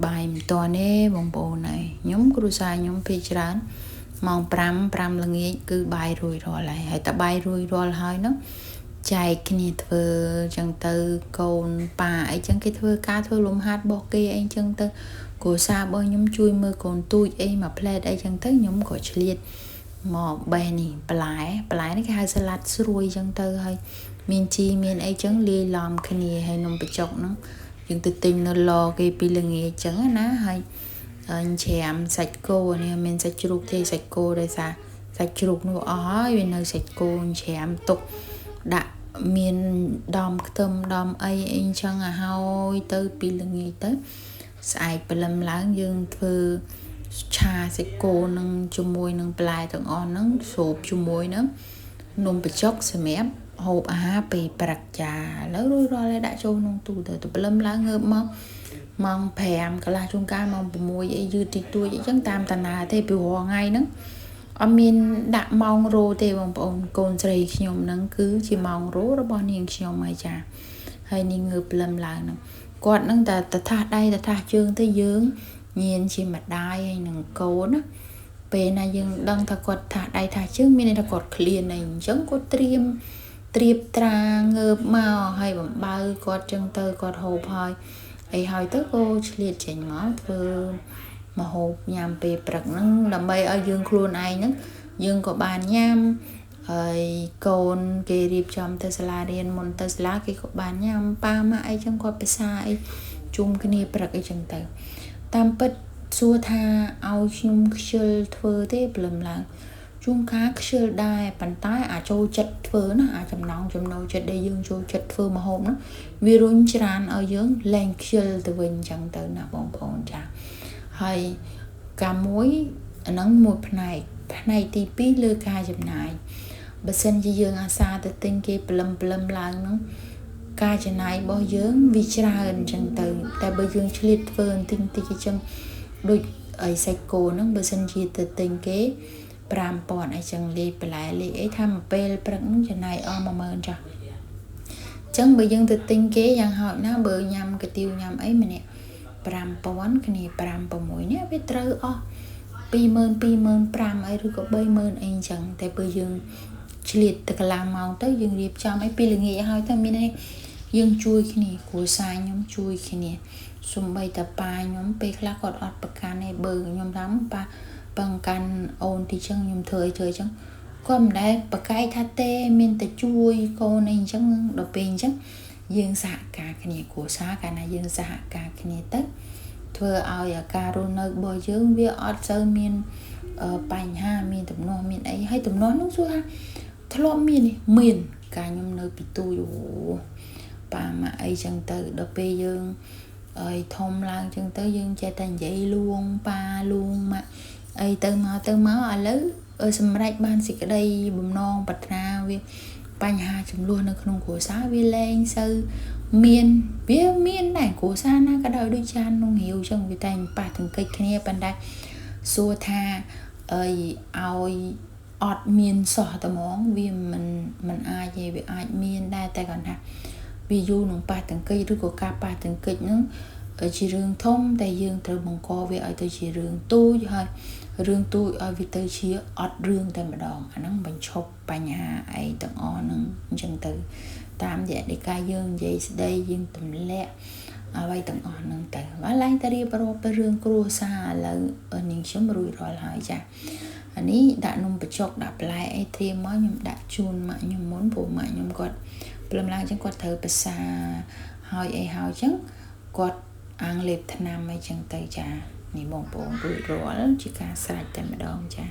បាយមិនតាន់ទេបងប្អូនហើយខ្ញុំគ្រួសារខ្ញុំពេលច្រើនម៉ោង5 5ល្ងាចគឺបាយរួចរាល់ហើយហើយតែបាយរួចរាល់ហើយនោះចែកគ្នាធ្វើចឹងទៅកូនប៉ាអីចឹងគេធ្វើការធ្វើលំហាត់របស់គេអីចឹងទៅគ្រួសាររបស់ខ្ញុំជួយមើលកូនទូចអីមួយផ្លែតអីចឹងទៅខ្ញុំក៏ឆ្លៀតមកបេះនេះបន្លែបន្លែនេះគេហៅសាឡាត់ស្រួយចឹងទៅហើយមានជីមានអីចឹងលាយឡំគ្នាហើយនំបញ្ចុកហ្នឹងយើងទៅទិញនៅឡគេពីល្ងាចចឹងណាហើយច្រាមសាច់គោនេះមានសាច់ជ្រូកទេសាច់គោដោយសារសាច់ជ្រូកនោះអស់ហើយវានៅសាច់គោច្រាមទុកដាក់មានដំខ្ទឹមដំអីអីចឹងឲ្យហើយទៅពីល្ងាចទៅស្អែកព្រលឹមឡើងយើងធ្វើឆាសាច់គោនឹងជាមួយនឹងបន្លែទាំងអស់ហ្នឹងស្រូបជាមួយនឹងនំបញ្ចុកសម្រាប់ហូបអាហារពេលព្រឹកចាឥឡូវរួចរាល់ហើយដាក់ចូលក្នុងទូទៅទៅព្រលឹមឡើងងើបមកម៉ោង5កន្លះជួនកាលម៉ោង6អីយឺតតិចតួចអីចឹងតាមតាណាទេពីរាល់ថ្ងៃហ្នឹងអត់មានដាក់ម៉ោងរោទេបងប្អូនកូនស្រីខ្ញុំហ្នឹងគឺជាម៉ោងរោរបស់នាងខ្ញុំហើយចាហើយនាងងើបព្រលឹមឡើងហ្នឹងគាត់ហ្នឹងតែតថាសដៃតថាសជើងទៅយើងញៀនជាម្ដាយហើយនឹងកូនណាពេលណាយើងដឹងថាគាត់ថាសដៃថាសជើងមានន័យថាគាត់ឃ្លានអីអញ្ចឹងគាត់ត្រៀមត្រៀបត្រាងើបមកហើយបំបើគាត់ចឹងទៅគាត់ហូបហើយអីហើយទៅក៏ឆ្លៀតចេញមកធ្វើមកហូបញ៉ាំពេលព្រឹកហ្នឹងដើម្បីឲ្យយើងខ្លួនឯងហ្នឹងយើងក៏បានញ៉ាំហើយកូនគេរៀបចំទៅសាលារៀនមុនទៅសាលាគេក៏បានញ៉ាំប៉ាម៉ាក់អីចឹងគាត់ភាសាអីជុំគ្នាព្រឹកអីចឹងទៅតាមពិតសួរថាឲ្យខ្ញុំខ្ជិលធ្វើទេព្រលឹមឡើងជួនកាលខ្ជិលដែរប៉ុន្តែអាចចូលចិត្តធ្វើណាអាចចំណងចំណូលចិត្តដែលយើងចូលចិត្តធ្វើម្ហូបនោះវារុញច្រានឲ្យយើងលែងខ្ជិលទៅវិញចឹងទៅណាបងប្អូនចាហើយការមួយអាហ្នឹងមួយផ្នែកផ្នែកទី2លើការចំណាយបើសិនជាយើងអាសាទៅទិញគេព្រលឹមព្រលឹមឡើងហ្នឹងការចំណាយរបស់យើងវាច្រើនអញ្ចឹងទៅតែបើយើងឆ្លៀតធ្វើបន្តិចបន្តិចអញ្ចឹងដូចអីសាច់គោហ្នឹងបើសិនជាទៅទិញគេ5000អីចឹងលាយបន្លែលាយអីថាមួយពេលព្រឹកហ្នឹងចំណាយអស់10000ចាស់អញ្ចឹងបើយើងទៅទិញគេយ៉ាងហោចណាស់បើញ៉ាំកាទៀវញ៉ាំអីម្នាក់5000គ្នា5 6នេះវាត្រូវអស់20000 25000អីឬក៏30000អីអញ្ចឹងតែបើយើងឆ្លៀតទៅកន្លះម៉ោងទៅយើងរៀបចំអីពីល្ងាចហើយទៅមានន័យយើងជួយគ្នាគ្រួសារខ្ញុំជួយគ្នាសំបីតាប៉ាខ្ញុំពេលខ្លះគាត់អត់ប្រកាន់ទេបើខ្ញុំថាប៉ាបង្កាន់អូនទីចឹងខ្ញុំធ្វើអីធ្វើអញ្ចឹងគាត់មិនដែលប្រកែកថាទេមានតែជួយកូនអីអញ្ចឹងដល់ពេលអញ្ចឹងយើងសហការគ្នាគ្រួសារកាលណាយើងសហការគ្នាទៅធ្វើឲ្យការរស់នៅរបស់យើងវាអត់សូវមានបញ្ហាមានទំនាស់មានអីហើយទំនាស់នោះសួរថាធ្លាប់មាននេះមានកាលខ្ញុំនៅពីទូចអូប៉ាម៉ាក់អីចឹងទៅដល់ពេលយើងអីធំឡើងចឹងទៅយើងចេះតែនិយាយលួងប៉ាលួងម៉ាក់អីទៅមកទៅមកឥឡូវសម្រេចបានសេចក្តីបំណងប្រាថ្នាវាបញ្ហាចំនួននៅក្នុងគ្រួសារវាលែងសូវមានវាមានដែរគ្រួសារណាក៏ដោយដូចចាននងរាវចឹងវាតែងប៉ះទង្គិចគ្នាប៉ុន្តែសួរថាអីឲ្យអត់មានសោះតែហ្មងវាមិនអាចទេវាអាចមានដែរតែគាត់ថាវាយូរនឹងប៉ះទង្គិចឬក៏ការប៉ះទង្គិចហ្នឹងជារឿងធំតែយើងត្រូវបង្កវាឲ្យទៅជារឿងទូចហើយរឿងទូចឲ្យវាទៅជាអត់រឿងតែម្ដងអាហ្នឹងបញ្ឈប់បញ្ហាអីទាំងអស់ហ្នឹងអញ្ចឹងទៅតាមរយៈនៃការយើងនិយាយស្ដីយើងទម្លាក់អ្វីទាំងអស់ហ្នឹងទៅបាទឡើងតែរៀបរាប់ទៅរឿងគ្រួសារឥឡូវនាងខ្ញុំរួចរាល់ហើយចាអានេះដាក់នំបញ្ចុកដាក់បន្លែអីត្រៀមមកខ្ញុំដាក់ជូនម៉ាក់ខ្ញុំមុនព្រោះម៉ាក់ខ្ញុំគាត់ព្រលឹមឡើងអញ្ចឹងគាត់ត្រូវប្រសាហើយអីហើយអញ្ចឹងគាត់អាងលេបថ្នាំអីចឹងទៅចានេះបងប្អូនរួចរាល់ជាការស្រេចតែម្ដងចា